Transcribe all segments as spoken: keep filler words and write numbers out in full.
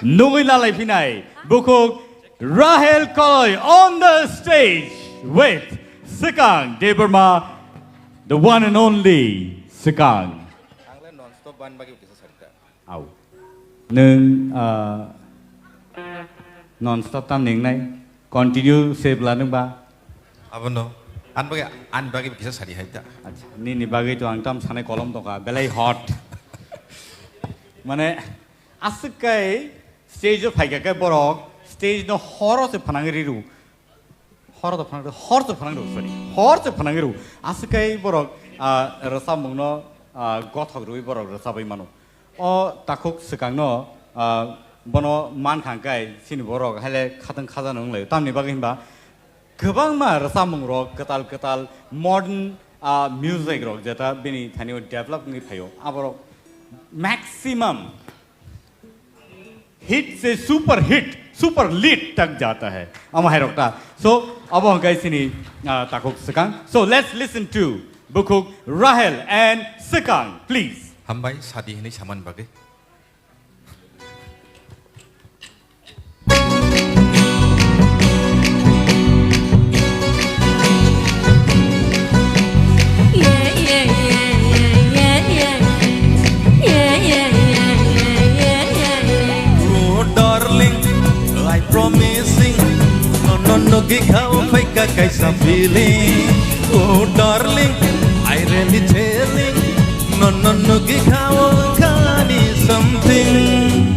Nugwi lalai phinai bukhuk Rahel Koloi on the stage with Swkang Debbarma, the one and only Swkang. Ang le non stop ban bagwi kisa sarita. Au. Nwng, ah, non stop tam ningnai, continue se bwla nwng ba? Abono, an bagwi, an bagwi kisa sari hai ta. Acha, nini bagwi to ang tam sanai kolom tongkha, belai hot. Mane, aswk kai stage o phaikha khe borok, stage no horo se phanangwi riru. Hor da phanang, hor se phanang rw, sorry. Hor se phanang rw. Aswk kai borok, ah, rwchapmungno, ah, gothok rwui borok rwchapwi mano. O takhuk swkangno, ah, bono mankha hwnkhe chini borok haile khatang khaja no wng laio. Tamni bagwi hinba kwbangma rwchapmungrok kwtal kwtal modern, ah, music rok jeta bini thani o develop wngwi phaio. Aborok maximum hit se super hit, super lit tak jata hai. Ama hai rok ta. So, abo hwnkhe chini, ah, takhuk swkang. So, let's listen to bukhuk Rahel and Swkang, please. Hambai, sadi hinwi saman bagwi. Oh darling, I promising, no no no gikha o phaika kaisa feeling. Oh darling, I really telling, no no no gikha o khani something.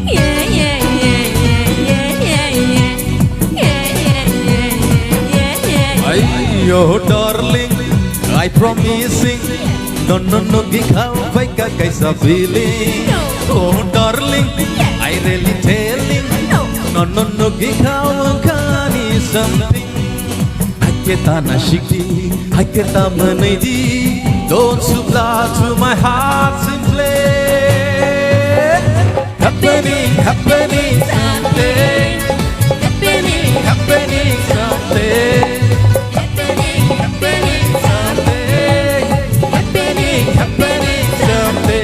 Ay, oh darling, I promising. No, no, no, gikha o phaika kaisa feeling. Oh, darling, I really telling. No, no, no, gikha o khani something. Hakhe ta na sikdi, hakhe ta mwnwidi. Don't supply to my heart simply. Happening, happening something. Happening, happening something. Happening, happening something. Happening, happening something.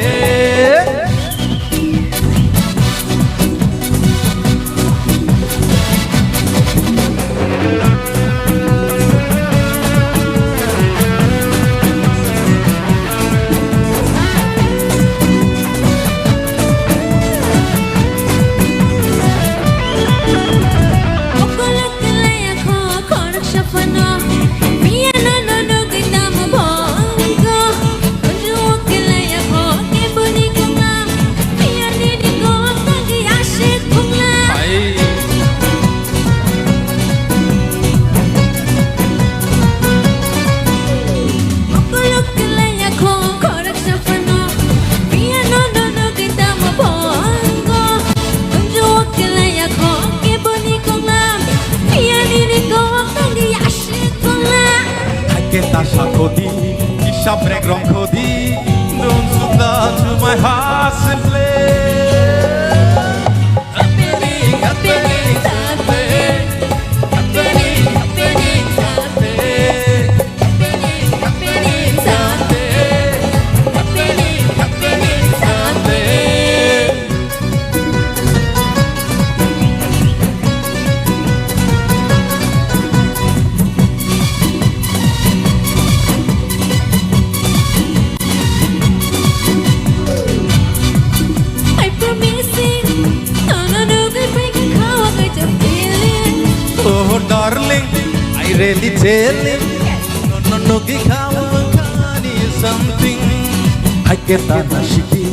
Hakhe ta sakhodi, kisa brek rongkhodi, don't supply to my heart simply. Happening, happening something. Happening, happening something. Happening, happening something. Happening, happening something. I promising, no, no, no, we break a call, I got a feeling. Oh, darling, I really telling. No, no, no, gikha o khani something. Hakhe ta na sikdi,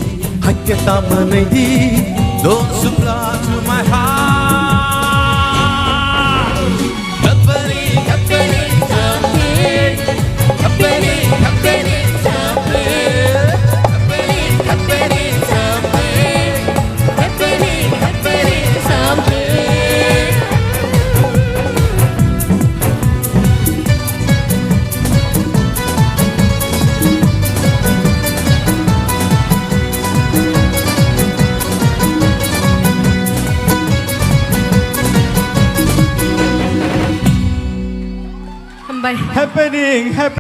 hakhe ta mwnwidi. Don't supply to my heart. Happening, happening something. Happening, happening something. Happening, happening something. Happening, happening something. Hambai. Happening, happening.